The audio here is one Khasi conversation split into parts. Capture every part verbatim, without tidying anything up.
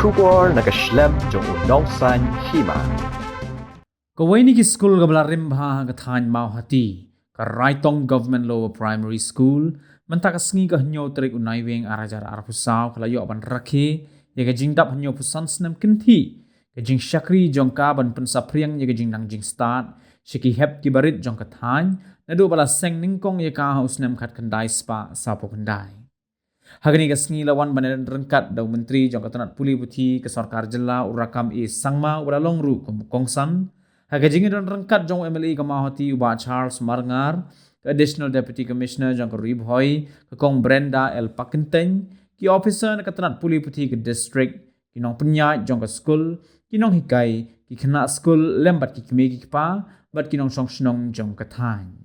Khubor na ka shlem jong u Nongsaiñ Hima. Kawei na ki skul kaba la rim bha ha ka thaiñ Mawhati, ka Raitong Government Lower Primary School, mynta ka sngi ka hynñiew tarik u Naiwieng ar hajar arphew saw ka la ïoh ban rakhe ïa ka jingdap hynñiewphew san snem kynthih ka jingshakri jong ka ban pynsaphriang ïa ka jingnang jingstad sha ki hep ki barit jong ka thaiñ, naduh ba la seng nyngkong ïa ka ha u snem khatkhyndai spah sawphew khyndai. Ha kane ka sngi la wan ban ïadon ryngkat da u Myntri jong ka tnat pule puthi ka sorkar jylla, u Rakkam A Sangma, uba la long ruh kum u kongsan. Ha ka jingïadon ryngkat jong u M L A ka Mawhati, u Bah Charles Marngar, ka Additional Deputy Commissioner jong ka Ri Bhoi, ka Kong Brenda L Pakyntein, ki officer na ka tnat pule puthi ka district, ki nongpynïaid jong ka skul, ki nonghikai, ki khynnah skul lem bad ki kmie ki kpa bad ki nongshong shnong jong ka thaiñ.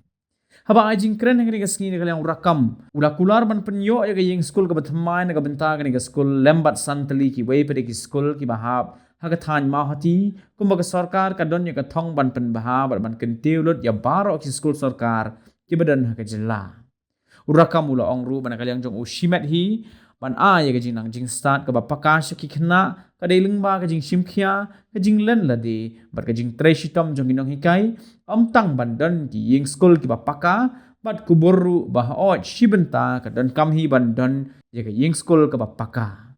Haba ai jingkren ha kane ka sngi na ka liang u Rakkam, u la kular ban pynïoh ïa ka ïing skul kaba thymmai na ka bynta kane ka skul lem bad san tylli kiwei pat de ki skul kiba hap ha ka thaiñ Mawhati, kumba ka sorkar ka don ïa ka thong ban pynbha bad ban kyntiew lut ïa baroh ki skul sorkar kiba don ha ka jylla. U Rakkam u la ong ruh ba na ka liang jong u shimet hi ban ai ïa ka jingnang jingstad kaba paka sha ki khynnah, ka dei lyngba ka jingshim khia, ka jinglen lade bad ka jingtrei shitom jong ki nonghikai, ym tang ban don ki ïing skul kiba paka, bad kubur ruh ba hooid shi bynta ka donkam hi ban don ïa ka ïing skul kaba paka.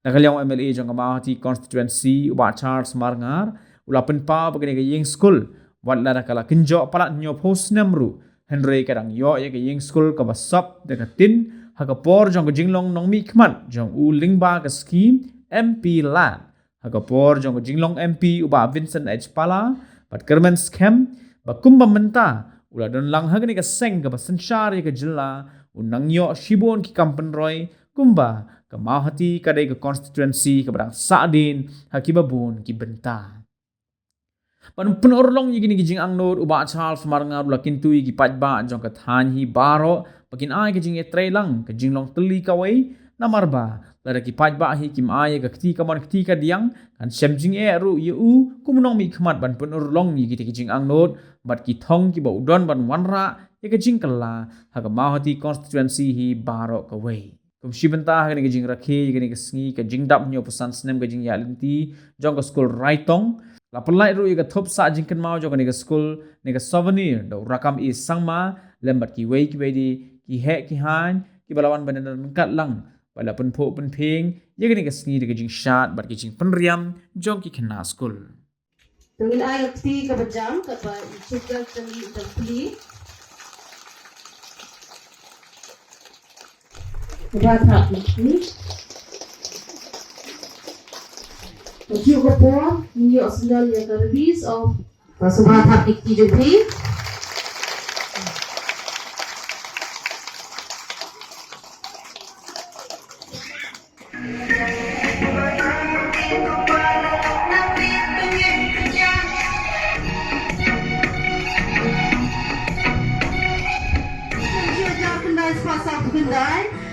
Na ka liang u M L A jong ka Mawhati constituency, u Bah Charles Marngar, u la pynpaw ba kane ka ïing skul, wat lada ka la kynjoh palat hynñiewphew snem ruh, hynrei ka dang ïoh ïa ka ïing skul kaba sop da ka tin ha ka por jong ka jinglong nongmihkhmat jong u lyngba ka skhim M P LAD, ha ka por jong ka jinglong M P u Bah Vincent H Pala bad kyrmen skhem ba kumba mynta u la don lang ha kane ka seng kaba synshar ïa ka jylla, u nang ïoh shibun ki kam pynroi, kumba ka Mawhati ka dei ka constituency kaba dang sahdien ha kiba bun ki bynta. Ban pynurlong ïa kine ki jingangnud, u Bah Charles Marngar u la kyntu ïa ki paidbah jong ka thaiñ hi baroh ba kin ai ka jingïatreilang ka jinglong tylli kawei, namar ba lada ki paidbah hi kim ai ïa ka kti kamon kti kadiang, kan shem jingeh ruh ïa u kum u nongmihkhmat ban pynurlong ïa kita ki jingangnud bad ki thong kiba u don ban wanrah ïa ka jingkylla ha ka Mawhati constituency hi baroh kawei. Kum shi bynta ha kane ka jingrakhe ïa kane ka sngi ka jingdap hynñiewphew san snem ka jingïaid lynti jong ka skul Raitong, la pynlait ruh ïa ka thup sah jingkynmaw jong kane ka skul ne ka souvenir da u Rakkam A Sangma lem bad kiwei kiwei de ki heh ki haiñ kiba la wan ban ïadon ryngkat lang bad la pynphuh pynphieng ïa kane ka sngi da ka jingshad bad ka jingpynriam jong ki khynnah skul. To ngin ai ka kti kaba jam kaba i Chief Judge jong ngi u dang plie. Kaba thap na kti. Ka juh ka por ngin ïoh sngewbha ïa ka release of. Ba sngewbha thap na kti jong phi.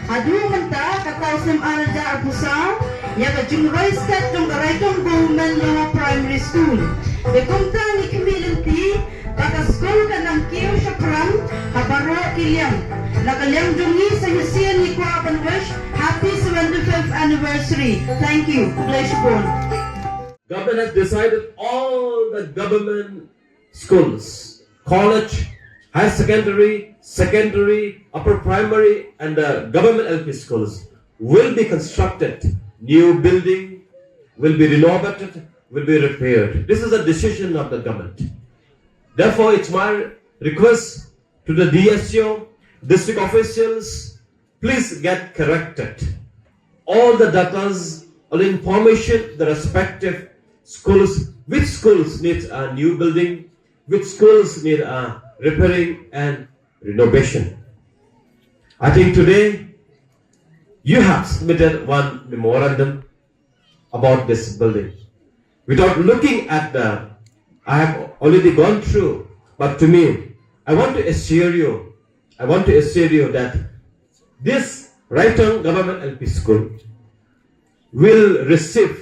Haduh mynta, kata u snem ar hajar arphew saw, ïa ka jingroi stet jong ka Raitong Government Lower Primary School. Te kumta ngi khmih lynti, ba ka skul kan nang kiew shaphrang ha baroh ki liang. Na ka liang jong ngi sa shisien ngi kwah ban wish happy seventy-fifth anniversary. Thank you. Khublei shibun. Government has decided all the government schools, college, higher secondary, secondary, upper primary, and the government L P schools will be constructed. New building will be renovated, will be repaired. This is a decision of the government. Therefore, it's my request to the D S O, district officials, please get corrected. All the datas, all information, the respective schools, which schools need a new building, which schools need a repairing and renovation. I think today you have submitted one memorandum about this building. Without looking at the, I have already gone through, but to me, I want to assure you, I want to assure you that this Raitong Government L P School will receive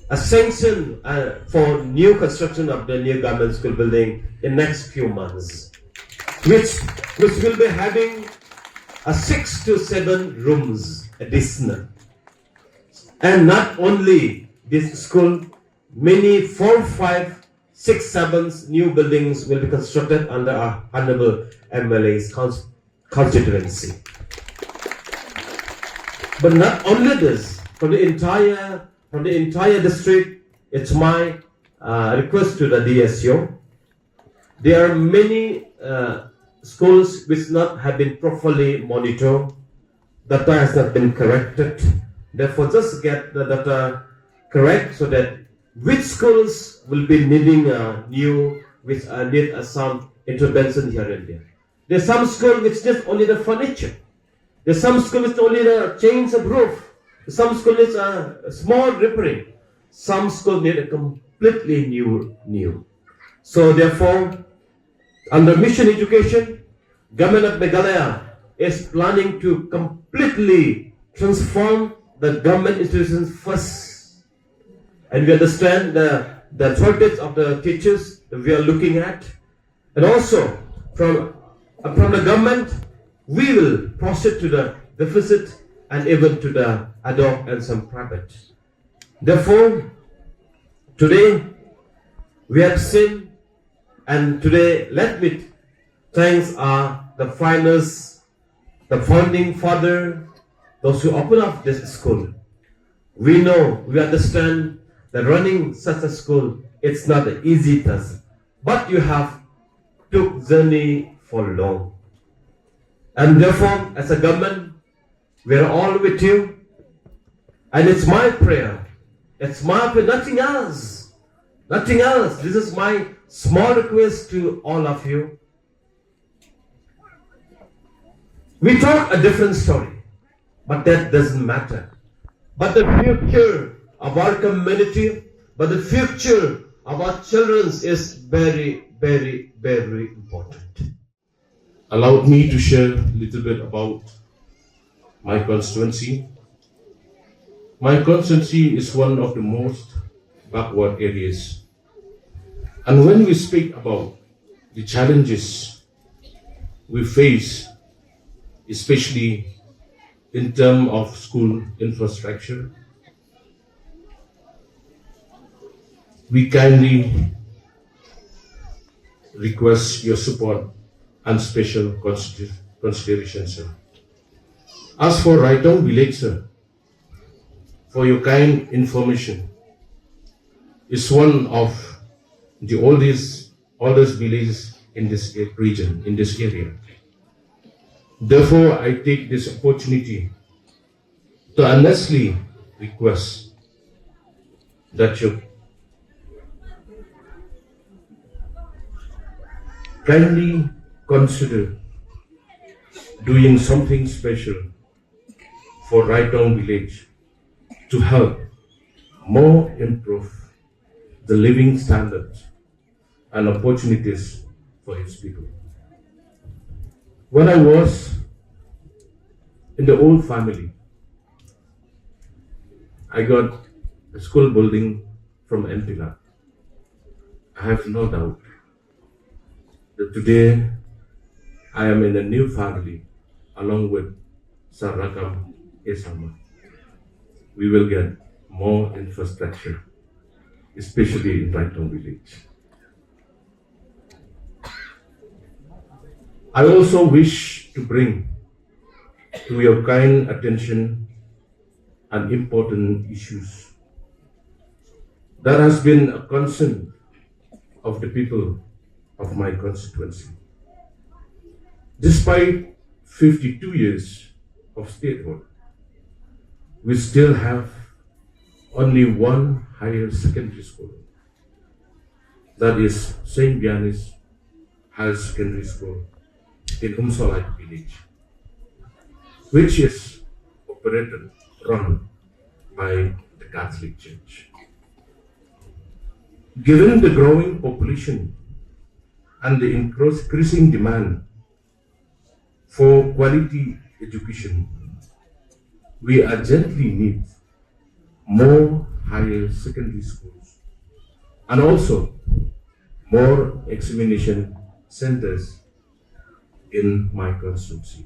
a sanction, uh, for new construction of the new government school building in next few months, which, which will be having a six to seven rooms additional. And not only this school, many four, five, six, seven new buildings will be constructed under our honorable M L A's cons- constituency. But not only this, from the entire from the entire district, it's my uh, request to the D S O. There are many uh, schools which not have been properly monitored. Data has not been corrected. Therefore, just get the data correct so that which schools will be needing a new, which uh, need uh, some intervention here and there. There's some school which just only the furniture. There's some school which only the change of roof. Some school is a small repairing. Some school need a completely new, new. So therefore, under Mission Education, Government of Meghalaya is planning to completely transform the government institutions first. And we understand the, the shortage of the teachers that we are looking at. And also, from, from the government, we will proceed to the deficit and even to the ad hoc and some private. Therefore, today we have seen, and today let me thanks are the finest, the founding father, those who open up this school. We know, we understand that running such a school, it's not an easy task. But you have took journey for long. And therefore, as a government, we are all with you. And it's my prayer. It's my prayer, nothing else. Nothing else. This is my small request to all of you. We talk a different story, but that doesn't matter. But the future of our community, but the future of our children is very, very, very important. Allowed me to share a little bit about my constituency. My constituency is one of the most backward areas. And when we speak about the challenges we face, especially in terms of school infrastructure, we kindly request your support and special consider- consideration, sir. As for Raitong village, sir, for your kind information, is one of the oldest, oldest villages in this region, in this area. Therefore, I take this opportunity to earnestly request that you kindly consider doing something special for Raitong village to help more improve the living standards and opportunities for its people. When I was in the old family, I got a school building from M P LAD. I have no doubt that today I am in a new family along with Sir Rakam A Sangma. We will get more infrastructure, especially in Raitong village. I also wish to bring to your kind attention an important issues that has been a concern of the people of my constituency. Despite fifty-two years of statehood, we still have only one higher secondary school, that is Saint Vianney's Higher Secondary School in Umsolait village, which is operated, run by the Catholic Church. Given the growing population and the increasing demand for quality education, we urgently need more higher secondary schools and also more examination centers in my constituency.